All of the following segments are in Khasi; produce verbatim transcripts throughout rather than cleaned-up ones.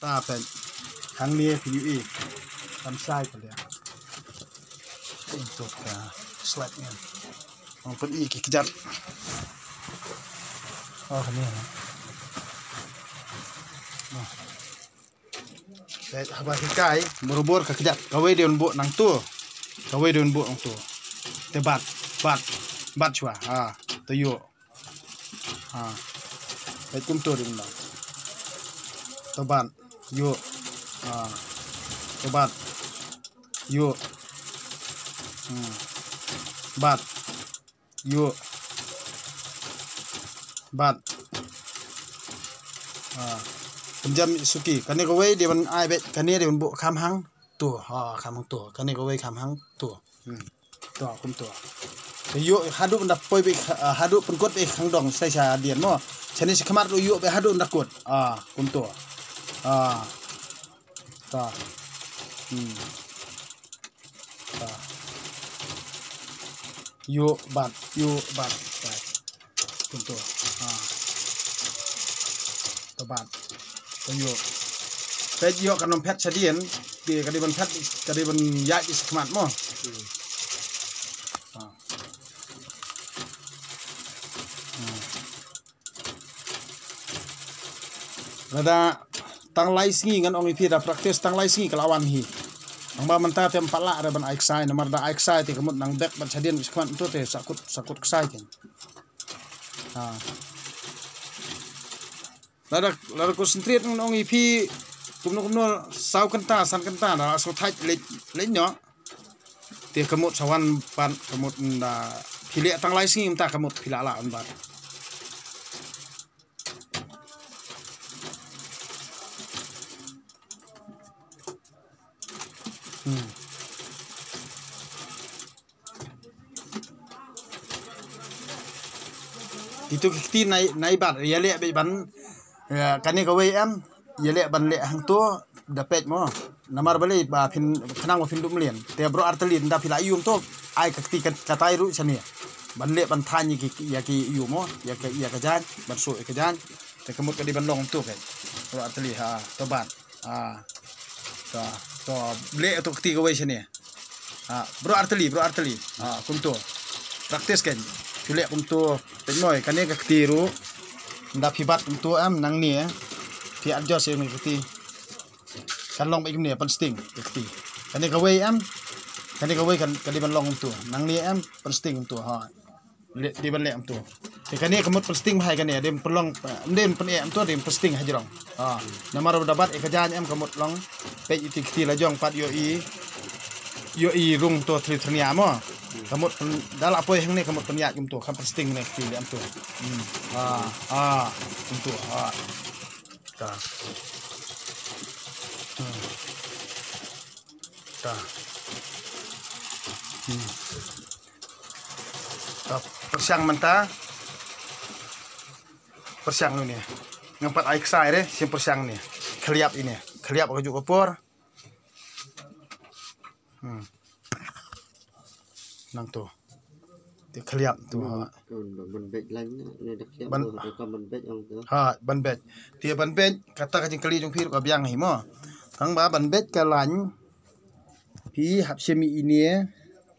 Ta peit. Hangne phi ïohi. Kam shai ka liang. Ito ka slide ngan. Ong peit ïa ki kjat. Oh, kane. Peit haba hikai, barabor ka kjat. Kawei dei ban buh nangto. Kawei dei ban buh nangto. Te bat, bat, bat shuwa. Ha, to ïoh. Ha. Peit kumto dei ban. To bat, ïoh. Ha. To bat, ïoh. Hmm. Bat. Ïoh. Bat. Ha. Pynjam suki. Kane kawei dei ban ai beit, kane dei ban buh kham hangto. Ha, kham hangto. Kane kawei kham hangto. Hmm. To, kumto. Te ïoh haduh ban da poi beit, ha, haduh pynkut beit khang dong, shai sha dien mo. Shane shakhmat ruh ïoh beit haduh ban da kut. Ha, kumto. Ha. Ta. Hmm. Ta. Ïoh bat, ïoh bat. Ta. Kumto. Ha. To bat. To ïoh. Peit ïoh kan ym phet shadien, te ka dei ban phet, ka dei ban ïaid shakhmat mo. Hmm. Ha. Hmm. Lada tang lai sngi ngan ong ïa phi da practice tang lai sngi ka la wan hi. Nangba mynta te ym pat lah re ban ai ksai, namar da ai ksai te ka mut nang bek ban shadien shakhmat to te sa kut, sa kut ksai ken. Ha. Lada, lada concentrate ngan ong ïa phi kumno kumno saw kynta, san kynta da la sngewthait leit, leit noh. Te ka mut sa wan pat, ka mut da phi leh tang lai sngi mynta ka mut phi lah lah wan pat. Hmm. Ito ki kti nai, nai bat, ïaleh beit ban, ïa, kane kawei em, ïaleh ban leh hangto, da peit mo. Namar balei ba phin, khnang ba phin duh mlien. Te baroh artylli, ynda phi la ïoh to, ai ka kti ka, katai ruh shane. Ban leh ban thaiñ ïa ki, ïa ki ïoh mo, ïa ka, ïa ka jaiñ, ban suh ïa ka jaiñ. Te ka mut ka dei ban long to peit. Baroh artylli, ha, to bat. Ah, to, to, leh to kti kawei shane. Ah, baroh artylli, baroh artylli. Ah, kumto. Practice kein. Shu leh kumto. Peit moi, kane ka kti ruh. Ynda phi bat kumto em, nangne. Phi adjust ïa kane ka kti. Kan long beit kumne, pynsting ka kti. Kane kawei em. Kane kawei kan, ka dei ban long kumto. Nangne em, pynsting kumto. Ha. Leh, dei ban leh kumto. Te kane ka mut pynsting bha ïa kane, dei pynlong, dei pyneh kumto, dei pynsting hajrong. Ha. Namar ba da bat ïa ka jaiñ em ka mut long. Peit ïa ki kti la jong pat ïohi. Ïohi rung to thli thnia mo. Ka mut pyn, da la poi hangne ka mut pynïaid kumto, kham pynsting ne kti leh kumto. Hmm. Ha, ha, kumto, ha. Ta. Hmm. Ta. Hmm. Ta, pyrshang mynta. Pyrshang ine. Ngam pat ai ksai re, shim pyrshang ine. Khylliap ine. Khylliap ka juh ka por. Hmm. Nangto. Te khylliap to. Hmm. Ha. Kan ban beit lain ne, ne dak siap. Ban, oh, kan ban beit ong to. Ha, ban beit. Te ban beit, kata ka jingkylli jong phi ruh ka biang hi mo. Tang ba ban beit ka lain. Phi hap shim ïa ine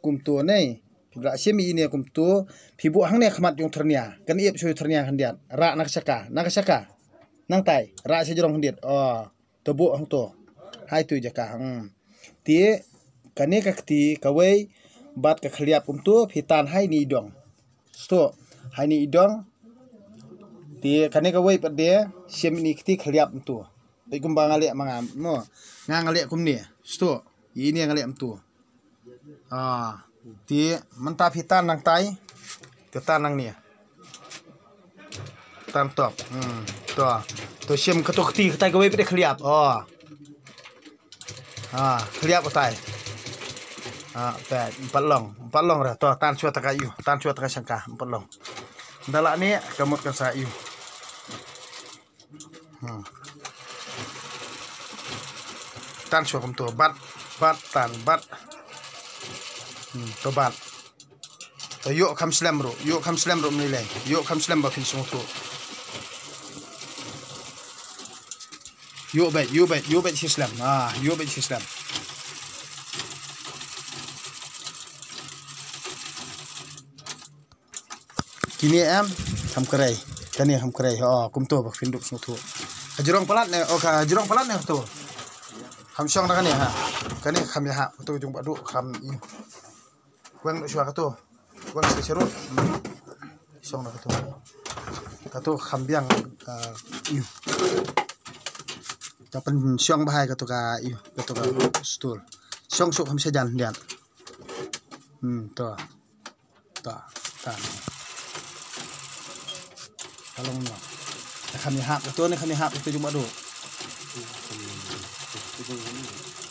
kumto ne. Phi la shim ïa ine kumto. Phi buh hangne khmat jong thyrnia. Kan ïep shuh thyrnia khyndiat. Rah na ka shaka. Na ka shaka. Nangtai. Rah sha jrong khyndiat. Oh. To buh hangto. Hai tu jaka. Hmm. Te kane ka kti kawei. Bad ka khylliap kumto. Phi tan hai ni dong. Sto. Hai ni i dong. Te kane kawei pat de, shim ine i kti khylliap kumto. Peit kumba nga leh ma nga mo. Nga nga leh kumne. Sto. Ine nga leh kumto. Ah. Te mynta phi tan nangtai. Te tan nangne. Tan tok. Hmm. To. To shim kato kti katai kawei pat de khylliap. Oh. Ha, khylliap utai. Ha, peit, ym pat long, ym pat long re. To, tan shuwa ta ka ïu, tan shuwa ta ka shangka, ym pat long. Ynda la ne, ka mut kan sa ïu. Hmm. Tan shuwa kumto, bat, bat, tan, bat. Hmm, to bat. To ïoh kham slem ruh, ïoh kham slem ruh mynlei lei. Ïoh kham slem ba phin sngewthuh. Ïoh beit, ïoh beit, ïoh beit shi slem. Ah, ïoh beit shi slem. Kine em, kham krei. Kane kham krei. Oh, kumto ba phin dup sngewthuh. Ka jrong palat ne, oh, ka jrong palat ne to. Kham shong na kane ha. Kane kham ïahap, to jong ba duh kham i. Weng shuwa kato. Weng shuwa sharud. Shong na kato. Kato kham biang, ah, i. Ka pynshong bha ïa kato ka, i, kato ka stool. Shong suk kham shajan diat. Hmm, to. Ta, ta. Ka long noh. Ka kham ïahap kato ne, kham ïahap kato jong ba duh.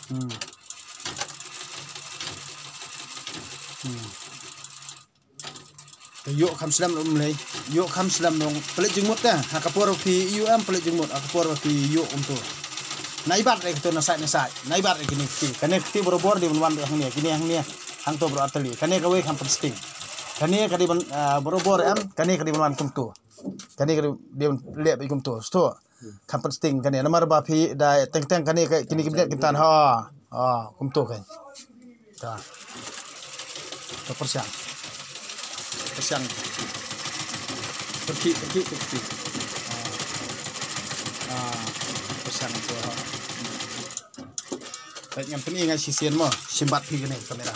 Hmm. Hmm. Te ïoh kham slem um lei. Ïoh kham slem dong. Pynleit jingmut te. Ha ka por phi ïoh em pynleit jingmut. Ha ka por phi ïoh um to. Nai bat re kato na sait na sait. Nai bat re kine kti. Kane kti barabor dei ban wan dei hangne. Kine hangne. Hangto baroh artylli. Kane kawei kham pynsting. Kane ka dei ban, ah, barabor em. Kane ka dei ban wan kumto. Kane ka dei ban leh beit kumto. Sto. Kham pynsting kane. Namar ba phi da teng teng kane ka kine ki bniat kim tan. Ha. Ha. Kumto kan. Ta. Ta pyrshang. Pyrshang. Pyrki, pyrki, pyrki. Ah. Ah. Pyrshang tu. Peit ngan pyni nga shisien mo, shim bad phi kane kamera.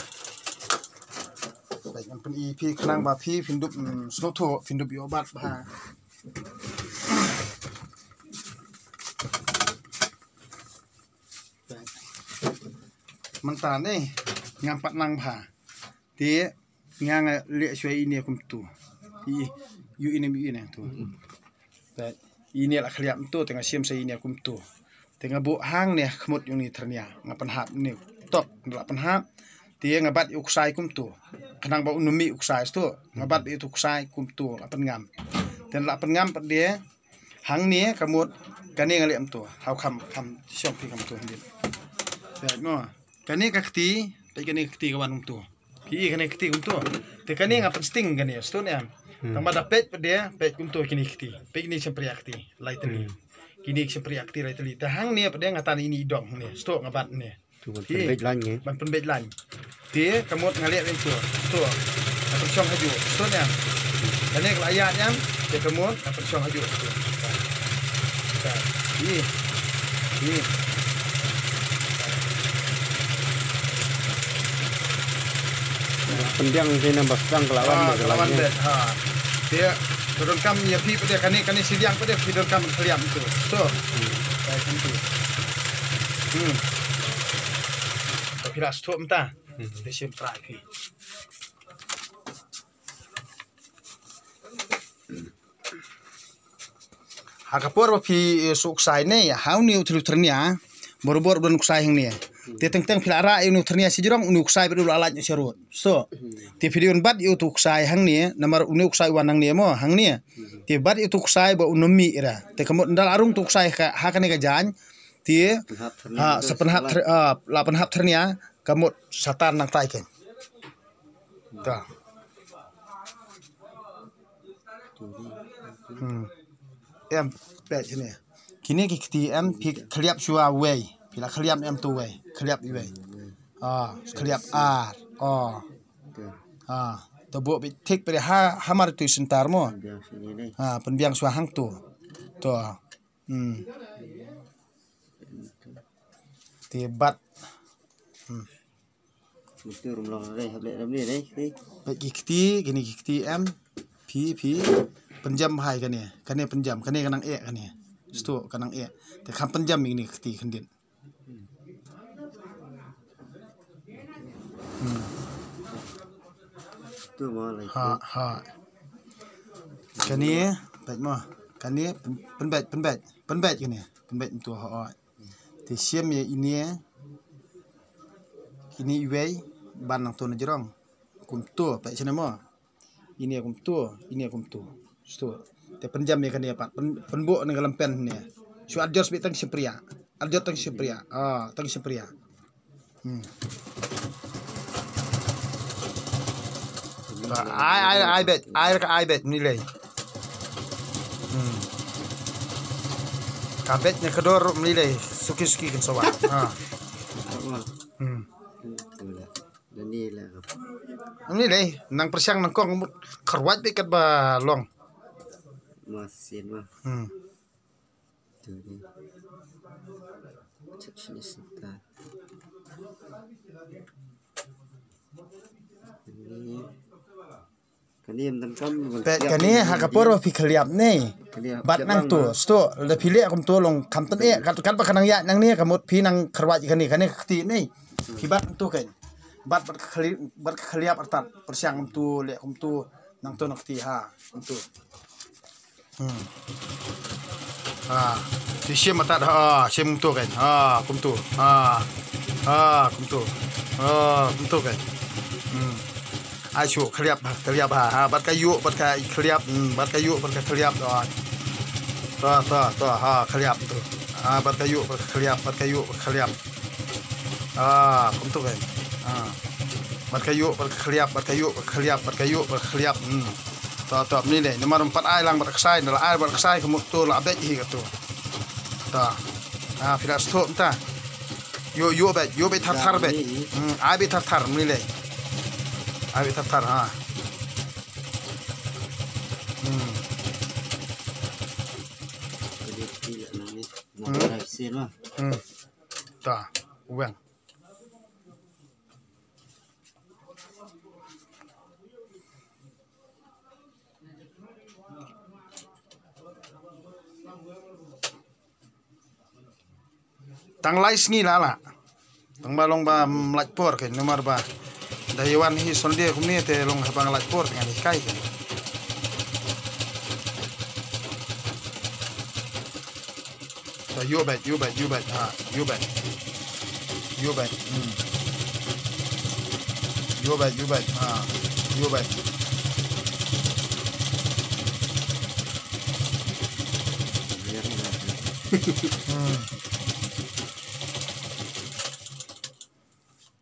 Peit ngan pyni phi khnang ba phi phin dup, mm, sngewthuh, phin dup ïoh bad bha. Mynta ne ngam pat nang bha. Te nga nga leh shuwa ine kumto. I, ïoh ine, ïoh ine to. Te ine la khliap to, te nga shim sa ine kumto. Te nga buh hangne khmut ïong ni tyrnia. Nga pynhap ne tok, la pynhap. Te nga bat ïa u ksai kumto. Khnang ba un ym mih u ksai sto. Nga bat ïa u ksai kumto, la pynngam. Te la pynngam pat de. Hangne ka mut kane nga leh kumto. Haw kham, kham shong phi kumto hangne. Peit mo. Kane ka kti, peit kane ka kti ka wan kumto. Phi i kane ka kti kumto. Te kane nga pynsting kane, sto ne em. Hmm. Tang ba da peit pat de, peit kumto kine kti. Peit kine shympriah kti, lai tylli. Hmm. Kine shympriah kti lai tylli. Te hangne pat de nga tan ine i dong hangne. Sto nga bat ne. Tu ban pynbeit lain ngi. Ban pynbeit lain. Te ka mut nga leh lem tu. Tu. Nga pynshong hajuh. Tu ne. Kane ka la ïaid em. Te ka mut nga pynshong hajuh. Tu. Ni. Ni. Pyndiang te nambar sdang ka la wan. Ah, ka la wan beit. Ha. Te ka donkam ïa phi pat de kane, kane shiliang pat de phi donkam khliam tu. Tu. Hmm. Ka phi la sdang mynta. Hmm. Te shim trai phi. Ha ka por ba phi, eh, shu ksai ne, ha une u thlu tyrnia, barabor u don u ksai hangne. Te teng teng phi la rah ïa une u tyrnia shi jrong, une u ksai ba u la lait sharud. So, te phi dei ban bat ïa utu u ksai hangne, namar une u ksai u wan hangne mo, hangne. Te bat ïa utu u ksai ba un ym mih ra. Te ka mut ynda la rung utu u ksai ha, ha kane ka jaiñ, te, ha, sa pynhap tyrnia, ha, la pynhap tyrnia, ka mut sa tan nangtai kein. Ta. Hmm. Em, peit kine. Kine ki kti em, phi khliap shuwa wei. Phi la khliap em tu wei. Khliap iwei. Ah, khliap ar. Oh. Ah, to buh beit thik peit ha, ha mar tu center mo. Ah, pynbiang shuwa hangtu. To. Hmm. Te bat. Hmm. Peit ki kti, kine ki kti em. Phi, phi. Pynjam bha ïa kane. Kane pynjam, kane ka nang eh kane. Sto ka nang eh. Te kham pynjam ïa kine ki kti khyndiat. Hmm. Ha, ha. Kane, peit mo. Kane pyn-, pynbeit, pynbeit. Pynbeit kane. Pynbeit mynta ha, ha. Te shim ïa ine, ine iwei, ban nangto na jrong. Kumto, peit shane mo. Ine kumto, ine kumto. Sto. Te pynjam ïa kane pat, pyn-, pynbuh ne ka lympen ne. Shu adjust beit tang shympriah. Adjust tang shympriah. Ah, tang shympriah. Hmm. Ai, ai, ai beit, ai ka ai beit, ni lei. Hmm. Ka beit na ka dor mlilei suki suki kan sawa. Ha. Arwa. Hmm. Tula. Dani la. Mlilei nang pyrshang nang kong mut kharwaj beit kat ba long. Masin ma. Hmm. Tuni. Chak sini sita. Ini. Kani em dan kam. Pet kani ha ka por phi khliap ni. Bat nang tu sto la phi le kum tu long kam tan e kat kat ba ka nang ya nang ni ka mut phi nang kharwaj kani kani ka kti ni. Phi bat tu kan. Bat bat khli bat khliap artat pyrshang kum tu le kum tu nang tu nang kti ha kum tu. Hmm. Ha. Ti shim atat ha, shim kumtu kan. Ha, kumtu. Ha. Ha, kumtu. Ha, kumtu kan. Hmm. Ai shu khliap, khliap ha. Ha, bat ka yu, bat ka khliap, hmm, bat ka yu, bat ka khliap. Ha. Ta, ta, ta, ha, khliap tu. Ha, bat ka yu, bat ka khliap, bat ka yu, bat ka khliap. Ah, kumtu kan. Ah. Bat ka yu, bat ka khliap, bat ka yu, bat ka khliap, bat ka yu, bat ka khliap. Hmm. To, to, mlilei. Namar ym pat ai lang bat ka ksai, nda la ai bat ka ksai, ka mut tu la beit hi ka tu. To. Ah, phi la sthok ta. Yu, yu beit, yu beit thar thar beit. Hmm, ai beit thar thar, mlilei. Ai beit thar thar, ha. Hmm. Hmm. Hmm. Ta, weng. Tang lai sngi la la. Tang ba long ba mlach por ke namar ba da ïa wan hi Sunday kumne te long haba nga lait por te ngan hikai ke. To yu beit, yu beit, yu beit, ha, yu beit. Yu beit, hmm. Yu beit, yu beit, ha, yu beit. Hmm.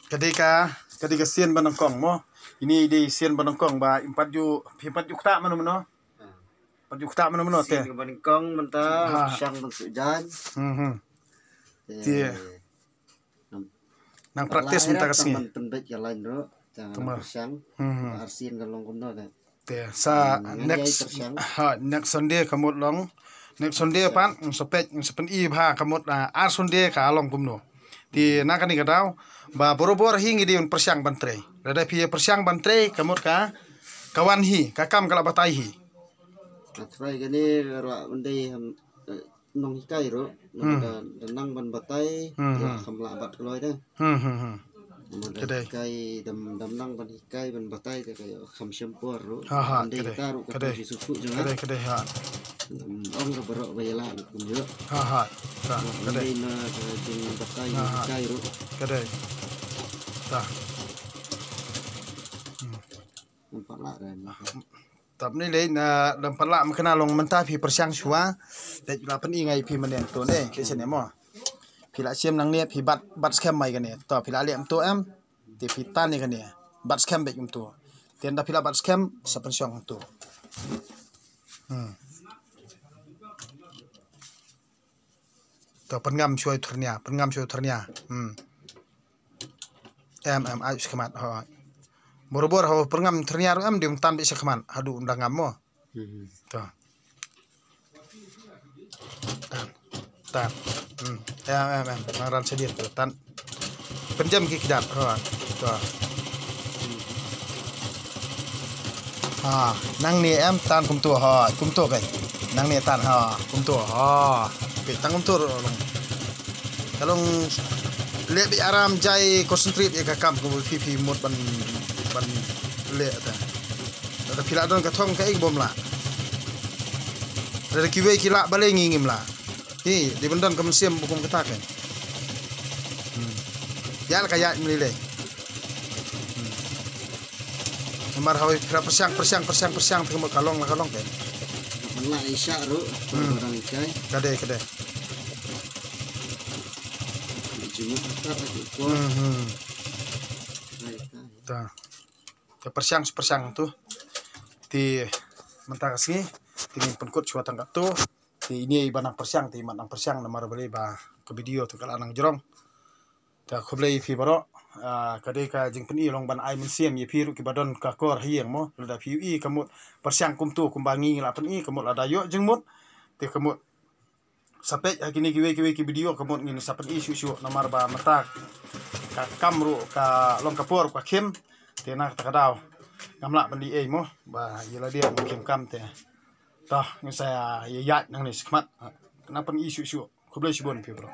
Ka dei ka, ka dei ka sien ba nyngkong mo. Ini dei sien ba nyngkong ba ym pat ju, ym pat ju ktah mano mano. Ym pat ju ktah mano mano te. Sien ba nyngkong mynta. Ha. Shang ban suh jan. Hmm, hmm. Te. Te. Nang practice mynta ka sngi. Ban pynbeit ka line ro. Tang shang. Hmm, hmm. Ar sien ka long kumno te. Te sa next, ha, next Sunday ka mut long. Next Sunday pat ngin sa peit, ngin sa pyni bha ka mut, ah, ar Sunday ka long kumno. Te na kane ka daw ba borabor hi ngi dei ban pyrshang ban trei. Lada phi pyrshang ban trei ka mut ka, ka wan hi, ka kam ka la batai hi. Ka trei kane la ban dei, eh, nonghikai ruh, hmm, da, da nang ban batai, hmm, ïa, hmm, kham lah bat kloi te. Hmm, hmm, hmm. Namar da, ka dei, hikai dam, dam nang ban hikai ban batai te ka ïa kham shem por ruh. Ha, ha, ka dei, ka dei, ka dei, ha. Ong ka baroh ba ïa lah kumjuh. Ha, ha. Ka dei. Namar da ka jingbatai, ha, ha, hikai ruh. Ka dei. Ta. Hmm. Nampak lah dah ni. Tap ni lei na dang pala mkna long mynta phi pyrshang shuwa. Lei la pyni ngai phi mynne to ne, ke sene mo. Phi la shem nangne phi bat, bat skhem mai kane. To phi la leh mto em. Te phi tan ne kane. Bat skhem beit mto. Te nda phi la bat skhem sa pynshong mto. Hmm. To pynngam shuwa u thyrnia, pynngam shuwa u thyrnia. Hmm. Em, em, ai shakhmat, hooid. Borabor haba pynngam thyrnia ruh em, dei ym tan beit shakhmat haduh ynda ngam mo. Hmm. To. Tan. Tan. Hmm. Em, em, em. Nang ran shadien to tan. Pynjem ki kdar, hooid. To. Ha, nangne em tan kumto, hooid, kumto kai. Nangne tan, ha, kumto, ha. Peit tang kumto ruh long. Ka long leh beit aram jai concentrate ïa ka kam kumba phi phi mut ban, ban leh ta. Lada phi lah don ka thong kaei bym lah. Lada kiwei ki lah balei ngi ngim lah. Hi, dei ban don ka mynsiem ba kum kata kan. Hmm. Ïa la ka ïaid mlei lei. Hmm. Namar haba phi pyrshang, pyrshang, pyrshang, pyrshang, pyrshang, ka long la ka long kan. Ban lah ïa shah ruh, hmm, ka dang hikai. Ka dei, ka dei. Jingmut ka ta ka jingkor. Hmm, hmm. Ka dei, ka dei. Ta. Te pyrshang, pyrshang tu. Te mynta ka sngi te ngin pynkut shuwa tang katto. Te ine i ba nang pyrshang te i mat nang pyrshang namar balei ba ka video te ka la nang jrong. Te khublei ïa phi baroh. Ah, ka dei ka jingpyni long ban ai mynsiem ïa phi ruh kiba don ka kor ha ïing mo. Lada phi ïohi ka mut pyrshang kumto kumba ngi ngi la pyni ka mut lada ïoh jingmut te ka mut sa peit ha kine kiwei kiwei ki video ka mut ngin sa pyni shuh shuh namar ba mynta ka kam ruh ka long ka por ka khim. Te na kata ka daw ngam lah ban di ei mo ba ïa lade mo khim kam te. Tah ngin sa ïa ïaid nangne shakhmat. Nang pyni shuh shuh. Khublei shibun phi baroh.